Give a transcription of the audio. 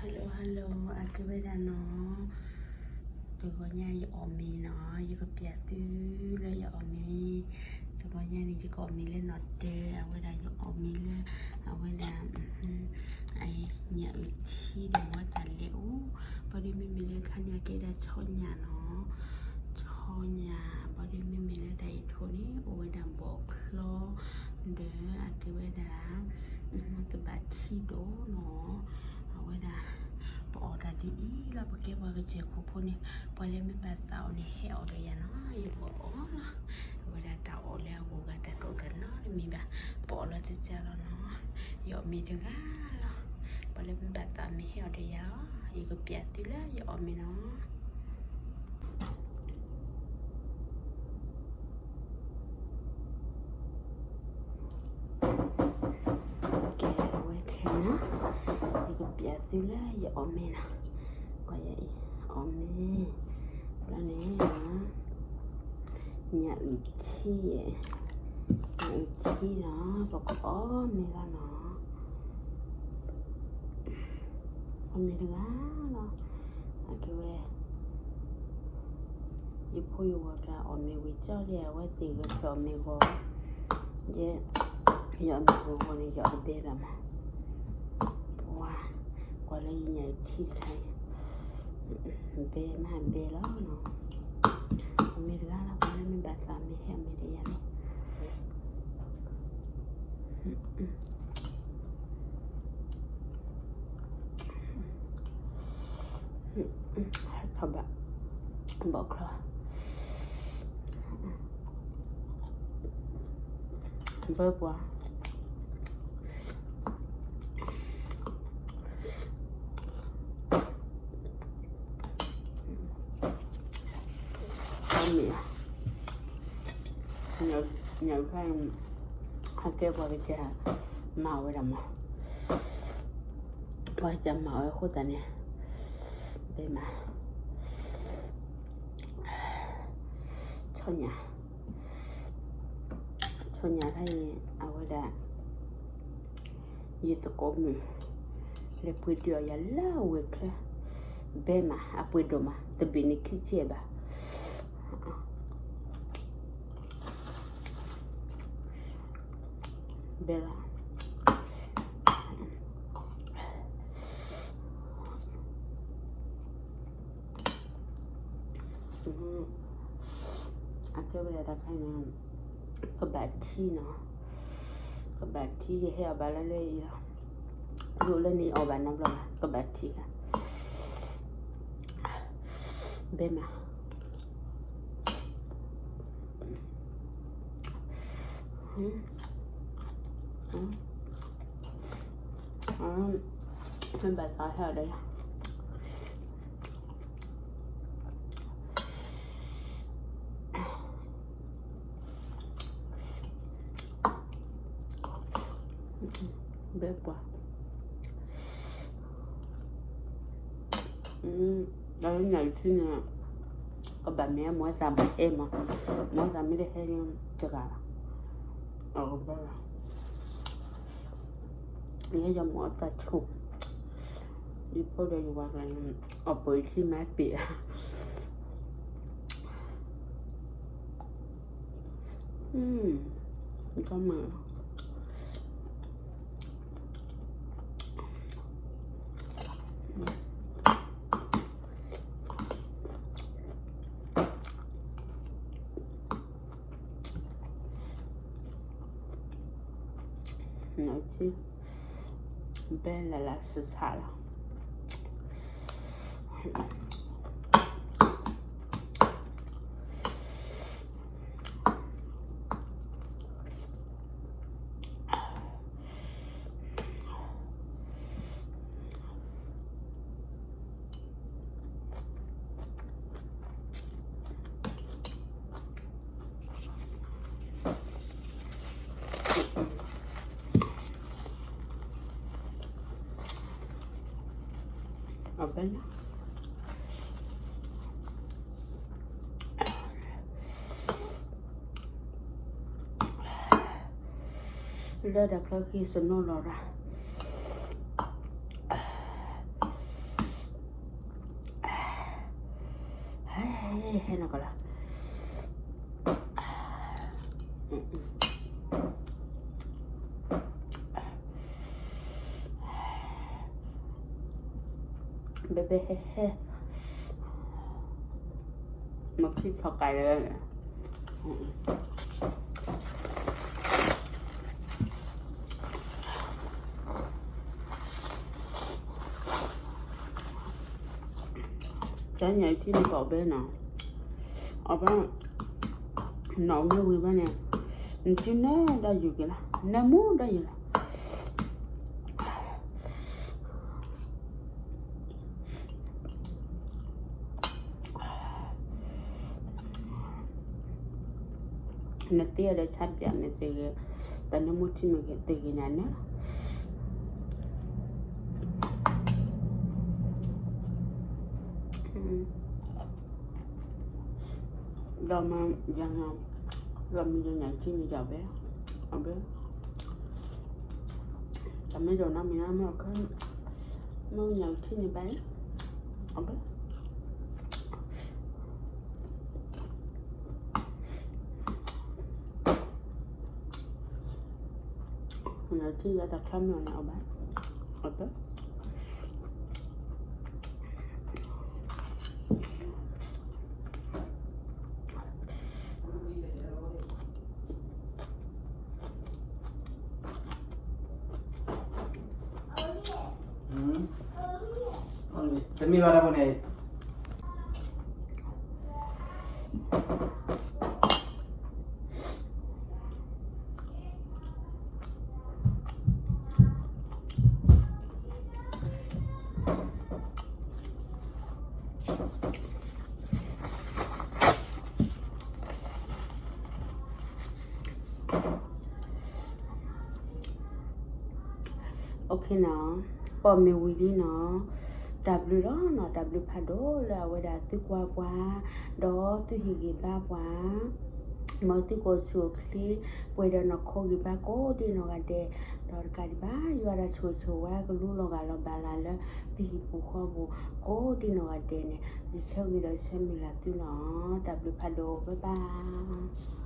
Hello hello, အကဲဝဲဒၣ်နီၤ, တဂီၤညါယအီၣ်မ့ၤနီၤ, ယကပျးသုလၢယအီၣ်မ့ၤ, တဂီၤညါန့ၣ် ယကအီၣ်မ့ၤလၢနီၣ်တဲာ်, အဝဲဒၣ်ယအီၣ်မ့ၤလၢ အဝဲဒၣ် ညၣ်အုၣ်ထံဒီးဝဲတၢ်လဲၤအိၣ်, ဘၣ်ဒီးမ့မ့ၢ်လၢခါန့ၣ် အကဲဒၣ်ဆီညၣ်နီၤ, ဆီညၣ်, ဘၣ်ဒီးမ့မ့ၢ်လၢတၢ်အံၤထိၣ်န့ၣ် အိၣ်ဝဲဒၣ်ဘီၣ်ချီ, ဒီးအကဲဝဲဒၣ် တဘၣ်ထံဒီးနီၤ, အဝဲဒၣ် ပအီၣ်တၢ်ဒ်အံၤလီၤ, ပကဲပှၤကစၢၢ်ခိၣ်ဖိန့ၣ်, ပှၤလၢမ့ၢ်ဘၣ်သးအီၣ်န့ၣ် ဟဲအီၣ်ဒီးယၤနီၤ, ယကအီၣ်လီၤ, အဝဲဒၣ်တၢ်အီၣ်လၢအဂီၢ်ဂၤတၢ်တိာ်တၢ်နီတမံၤဘၣ်, ပအီၣ်လီၤကကၢ်လီၤနီၤ, ယအီၣ်မ့ၤတဂၤလီၤ, ပှၤလၢမ့ၢ်ဘၣ်သးမ့ၢ်ဟဲအီၣ်ဒီးယၤလီၤ, ယကပျးသုလၢယအီၣ်မ့ၤနီၤ. ကဲ အဝဲခဲနီၤ, ယကပျးသုလၢယအီၣ်မ့ၤနီၤ, ကွၢ်ယအံၤ အီၣ်မ့ၤ, ဘျီန့ၣ် ညၣ်အုၣ်ထံ, ညၣ်အုၣ်ထံနီၤ, ပကအီၣ်မ့ၤလီၤနီၤ, အီၣ်မ့ၤတဂၤလီၤ, အကဲဝဲ ယဖိယဝၤကျါအီၣ်မ့ၤဝံၤကၠီဒဲး အဝဲသ့ၣ်ဂဲၤဖျိးအီၣ်မ့ၤဂီၤ, ယဲ ယအီၣ်မ့ၤဂီၤဂီၤန့ၣ် ယအီၣ်တဘဲဘၣ်မး, ပှၤ ကွၢ်လၢယညၣ်အုၣ်ထံတခါအံၤ, ဘဲမးဘဲလီၤနီၤ, အီၣ်မ့ၤတဂၤလီၤ, ပှၤလၢမ့ၢ်ဘၣ်သးမ့ၢ်ဟဲအီၣ်မ့ၤဒီးယၤလီၤ. ထီၣ်ဘၣ် ဘီၣ်ချီ ဘၢပှၤ အီၣ်မ့ၤ, ညၣ်ခါန့ၣ် အကဲပှၤကစၢ်မၤဝဲဒၣ်မး, ပှၤကစၢ်မၤဝဲအဃိသတးန့ၣ် ဘဲမး, ဆီညၣ်, ဆီညၣ်ခါအံၤ အဝဲဒၣ် ယသကိးမုၣ် လဲၤပှ့ၤဒုးအီၣ်ယၤလၢဝ့ၢ်ချၢ, ဘဲမး အပှ့ၤဒိၣ်မး တဘ့ၣ်န့ၣ်ခံဆံဘၣ်, ဘဲလီၤ. အကဲဝဲဒၣ်တခါန့ၣ် ကဘၣ်ထံနီၤ, ကဘၣ်ထံ ယဟဲအီၣ်ဘၣ်လၢလၢအံၤလီၤ, ယအိၣ်လၢန့ၣ်အီၣ်ဘၣ်နီတဘျီဘၣ် ကဘၣ်ထံခါ, ဘဲမး မ့ၢ်ဘၣ်သးဟဲအီၣ်ဒီးယၤ ဘဲပှၤ ဒီးညၣ်အုၣ်ထံန့ၣ် ကဘၣ်မ့ၢ်မိၢ်သးဘၣ်ဟဲမး, မိၢ်သးမ့ၢ်တဟဲတဂၤဘၣ်, အကဘၣ်ဘၣ်, ယဲယမိၢ်အတၢ်ဆိၣ်, ယဖိဒီးယဝၤကျါန့ၣ် အီၣ်ပှ့ၤထံမၤပ့ၤ, ကမၤ ဘဲလၢ်လၢ်ဆးဆးလီၤ. အဘဲလီၤ. လၢတၢ်ချၢဃံစနိလီၤရၣ်, ဟဲနီၢ်ကီၢ်လီၤ. ဘဲဘဲဟဲဟဲ, မၤခံထီၣ်ကးလၢ ကညးထံန့ၣ်ကီးဘဲနီၤ, အဘၣ်, နီၢ်မ့ၢ်ဝံၤဘၣ်န့ၣ်, နစုနဲဒၣ်ယုာ်က့ၤလီၤ, နမူဒါယုာ်လီၤ. နသ့အီၤဒီးဆါပၠးမ့ၢ်သ့ဂ့ၤ, တၢ်နမူထံမ့ၢ်သ့ဂ့ၤန့ၣ်န့ၣ်လီၤ. ဒီးမၤယၤ, ဒီးမၤယၤညၣ်ထံန့ၣ်ယၤဘဲ, အဘဲ, တၢ်မ့ၢ်ဒိးနီတမံၤနီတမံၤ, မ့ၢ်ညၣ်ထံန့ၣ်ဘဲ, အဘဲ နထံၣ်လၢတၢ်ချါမ့ၢ်အီၤန့ၣ် အဘၣ်, အဘၣ်. တမ့ၢ်ဘၣ်တၢ်ဖိန့ၣ် OK နီၤ, ပိာ်မုၣ်ဝံၤလံနီၤ, တၢ်ဘျုးလီၤနီၤ, တၢ်ဘျုးဖးဒိၣ်လၢအဝဲဒၣ်သုကွၢ်ပှၤ, ဒီးသုဟ့ၣ်ဂံၢ်ဘါပှၤ, မ်သုကအိၣ်ဆူၣ်အိၣ်ချ့, ပှဲၤဒီးနီၢ်ခိဂံၢ်ဘါကိးဒံနီၢ်ဂၤဒဲး, ဒီးတကးဒံးဘၣ် ယွၤဒၣ်ဆိၣ်ဂ့ၤဆိၣ်ဝါကလူလီၤဂာ်လီၤဘၣ်လၢ်လၢ သုဟံၣ်ပူၤဃီပူၤ ကိးဒံနီၢ်ဂၤဒဲးန့ၣ်, ယဆၢဂ့ၤဒီးဆၢမုၢ်လၢ်သုနီၤ, တၢ်ဘျုးဖးဒိၣ် bye bye.